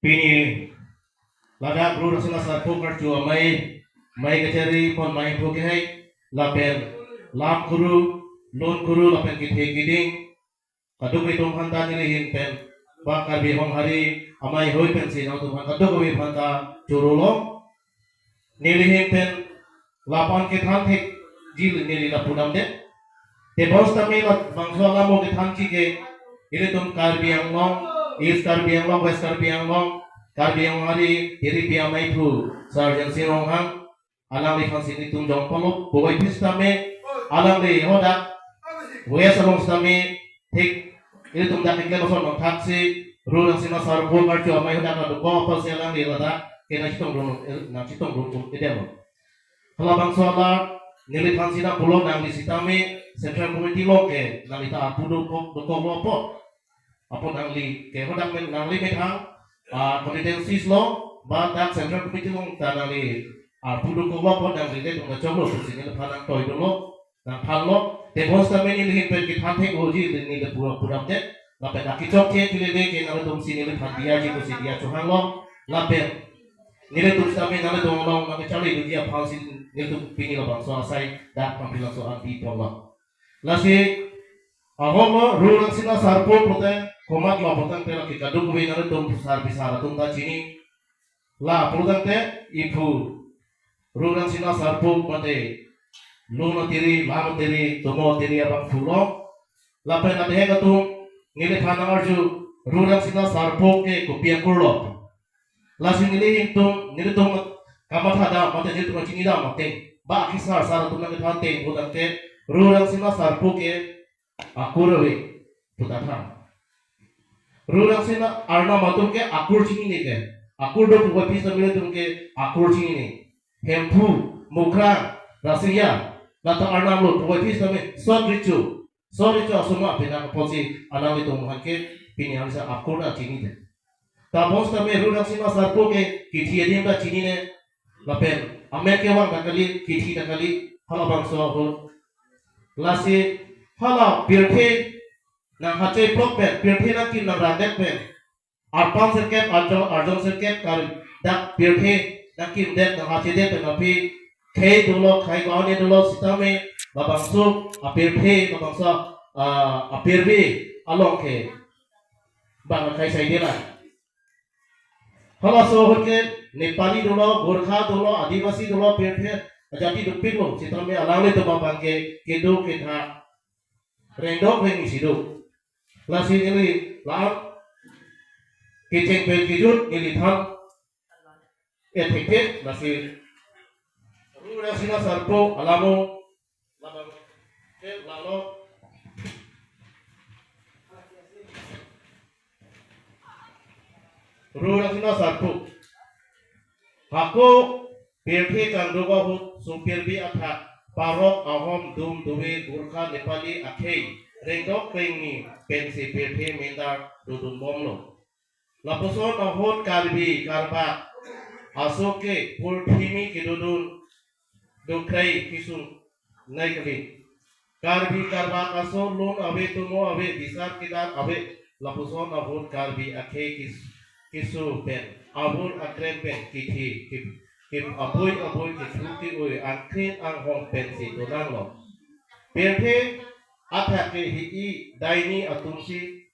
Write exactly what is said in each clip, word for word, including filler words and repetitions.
Pini ladak Ru Rangsina Sarpo Karcho Amei, amei kachari pon amei phu kehai, lapen lam kuru, lun kuru, lapen kethe keding, kadokave atum aphanta neli ahin pen, ba Karbi Honghari amei hoi pensi nangtum aphan kadokave aphanta choro long. Neli ahin pen lapu-an kethan thekji neli lapu damde. Tebonsitame labangso alam kethanji ke, ilitum Karbi Anglong, East Karbi Anglong, West Karbi Anglong, Karbi Honghari tiripi amei phu Sir Jensi Ronghang, alangliphansi nelitum jongpolo, puvoiphit sitame, alangli hadak West along sitame, thik, ilitum dak keklem ason nangthaksi, Ru Rangsina Sarpo Karcho Amei hadak dokok apotsi alangli ladak ke nangchetongdun, nangchetongdun-un-edetlo. Halabangso alam neliphansi nangpulo, nangli sitame Central Committee along ke nangli ta arpu dokok, dokoklo apot. Apot nangli ke hadak men nangli methang, ah, constituencies along, ba dak Central Committee along ta nangli arpu dokoklo apot nangli le dungda choklo pusi neliphan nangtoidunlo, nangthanlo. Tebonsitame neli ahin pen kethan thek-oji neli pura pura te. Lapen akechok ke kelele ke nangtumsi neliphan diyaji pusi diya chohanglo. Lapen nelitum sitame nangtum along nangkecharlidunji aphansi nelitum pini labangso asai dak pangpi laso an pi ponlo. Lasi ahoklo, Ru Rangsina Sarpo pute komatlo putangte lake kadokave nangtum sar pisar atum ta chini. La putangte iphu Ru Rangsina Sarpo mate lun atiri, lam atiri, tomo atiri abangphu lo. Lapen adhek atum neliphan nang-arju, Ru Rangsina Sarpo ke kopi akur lo. Lasi neli ahin tum, nelitum kamatha dam mate nelitum kachini dam ateng, ba akesar sar atum nangkethan ateng putangte, Ru Rangsina Sarpo ke akur ave puta tha. Ru Rangsina Arnam atum ke akur chinine ke. Akur do puvoiphit sitame nelitum ke akur chinine. Hemphu, Mukrang, Rasinja, lata Arnam lo puvoiphit sitame Sot Recho, Sot Recho asoma pena apotsi alanglitum aphan ke pini arni sa akur ta chinine. Tebonsitame Ru Rangsina Sarpo ke kithi adim ta chinine, lapen amen kevang ta kali, kithi ta kali, halabangso ahut. Lasi hala pirthe nanghacheplok pen, pirthe nangkim nangrangdet pen, arpan sirkep, arjon, arjon sirkep kar dak pirthe nangkimdet, nanghachedet pen aphi khei dolo, khei ko-an dolo sitame, labangso apirthe, labangso, ah, apirthe along ke bang akhei saidela. Halaso ahut ke Nepali dolo, Gorkha dolo, Adivasi dolo, pirthe ajati dopiklo sitame alanglitum abang ke kedo ketha rengdok rengni si do. Lasi neli la-an kecheng pen kejut neli than-et thekthe, lasi Ru Rangsina Sarpo alamo labang ke lalo. Ru Rangsina Sarpo. Hako pirthe kangdok ahut sung pirbi athak, parok ahom dum dove Gorkha Nepali akhei rengdok rengni pensi pirthe mendar dodun bomlo. Lapuson ahut Karbi Karbak aso ke purthimi kedodun dokrei kesung nai kali. Karbi Karbak aso lun ave, tomo ave, bisar kedar ave, lapuson ahut Karbi akhei kes-, keso pen, abur akrem pen, kithi, kip, kip abui abui, kethu ke-oi, angkrin anghong pensi donanglo. Pirthe athak ke hi-i daini atumsi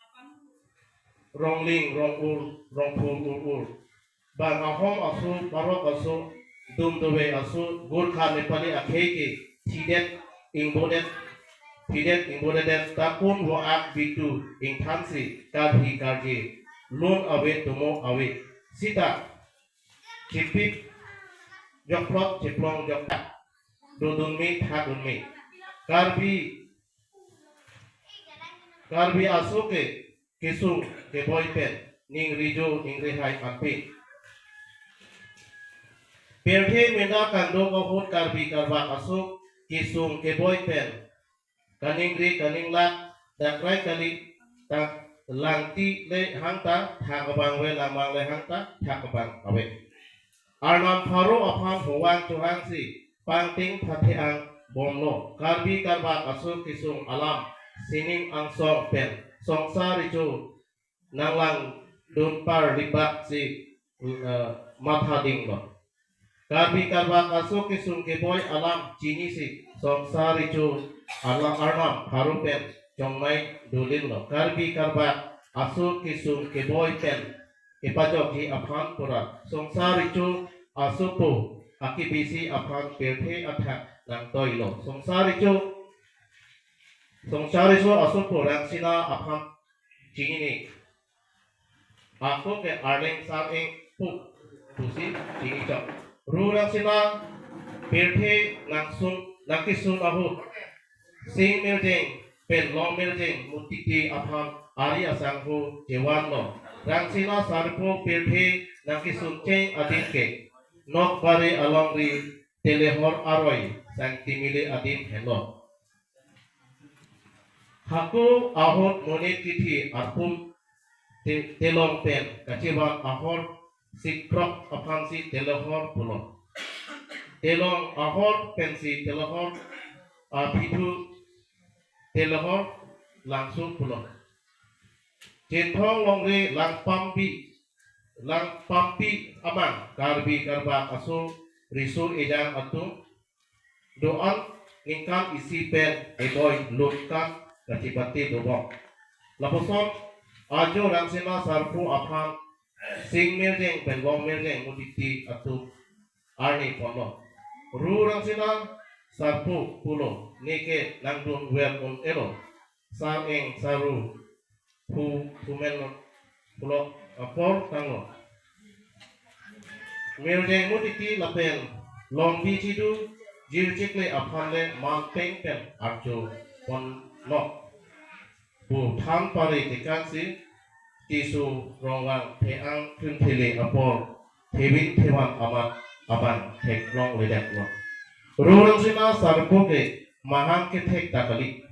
rongling, rong-ur, rongphur ur-ur. Bang ahom aso, parok aso, dum dove aso, Gorkha Nepali akhei ke thidet ingbodet, thidet ingbodet, takun vo-ak bitu ingthansi, karhi karje, lun ave tomo ave. Sita, chipik, jokplot, chiplong, joktak, dodun me, thakdun me. Karbi, Karbi aso ke, kesung keboi pen, ningri jo, ningri hai anpin. Pirthe mendar kangdok ahut Karbi Karbak aso kesung keboi pen, kaningri kaninglak, dakrai kali, tak langti le hangta, thak abang ave, langmang le hangta, thak abang ave. Arnam pharo aphan hovang chohangsi, pangting phathe-ang bomlo. Karbi Karbak aso kesung alam, sining angsong pen, songsa recho nanglang dunpar libak si, eh, matha dinglo. Karbi karbak aso kesung keboi alam chinisi Songsar Recho alam arnam pharo pen chongmai dolinlo. Karbi karbak aso kesung keboi pen kepajokji aphan pura Songsar Recho asopo akebisi aphan pirthe athak nangtoilo. Songsar Recho, Songsar Recho asopo Rangsina aphan chinine. Ako ke Arleng Sar-eng pu pusi chinichok. Ru Rangsina pirthe nangsung nangkesung ahut Sing Mirjeng pen Long Mirjeng mutiti aphan ari asangho chevanlo. Rangsina Sarpo pirthe nangkesung cheng adim ke Nokbari alongri Telehor aroi Sangtimili adim helo. Hako ahut monit kithi arpum te-, telong pen kachevan ahor sikrok aphansi Telehor pulo. Telong ahor pensi Telehor aphi thu Telehor langso pulo. Chinthong longri Langpampi, Langpampi amang Karbi karbak aso riso ejang atum do-an ningkan isi pen eboi lutkan kachipate dobom. Lapuson ajo Rangsina Sarpo aphan Sing Mirjeng pen Long Mirjeng mutiti atum arni ponlo. Ru Rangsina Sarpo pulo, neke nangdun ver un-elo. Sar-eng Saru phu phumen pulo apor tanglo. Mirjeng mutiti lapen Longbi Chidu jirchikle aphan le manpeng pen archo ponnok pu than pare tekangsi Tisu Rongvang the-ang krimthele apor thevin thevan amat abang theklongledetlo. Ru Rangsina Sarpo ke mahang kethek ta kali,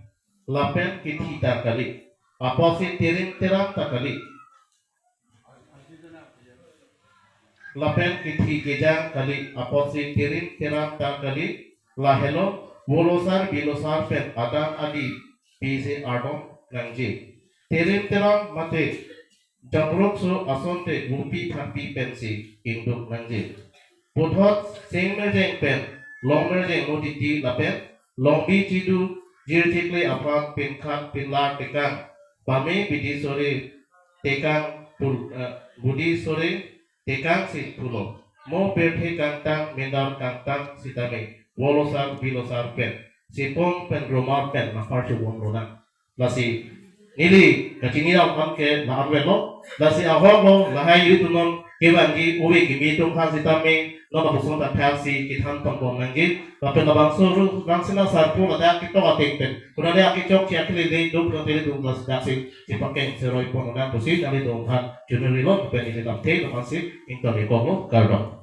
lapen kithi ta kali, apotsi tirim tiram ta kali. Lapen kithi kejang kali, apotsi tirim tiram ta kali, lahelo, volosar bilosar pen adan adi pisi ardom nangji. Tirim tiram mate jamrokso asonte bupi thangpi pensi ingduk nangji. Puthot Sing Mirjeng pen Long Mirjeng mutiti lapen Longbi Chidu jirchikle aphan pinkhat pinlar tekang, pame bidi sore tekang pul, eh, bidi sore tekangsi pulo. Mo pirthe kangtang mindar kangtang sitame volosar bilosar pen sipong pen romar pen nangparcho vonlonang. Lasi neli kachini dam an ke la-an avelo. Lasi ahok lo lahai ilitum non kevangji ove kimi atum aphan sitame non lapuson ta thaksi kethan ponbom nangji. Lapen labangso Ru Rangsina Sarpo ladak ketok ateng pen konane akechokche akhei le do pulote ilitum lasi daksi chepakeng seroi pon nang pusi nanglitum aphan choningri lo pen neli lamthe lamansi ington-ik-ong lo, kardom.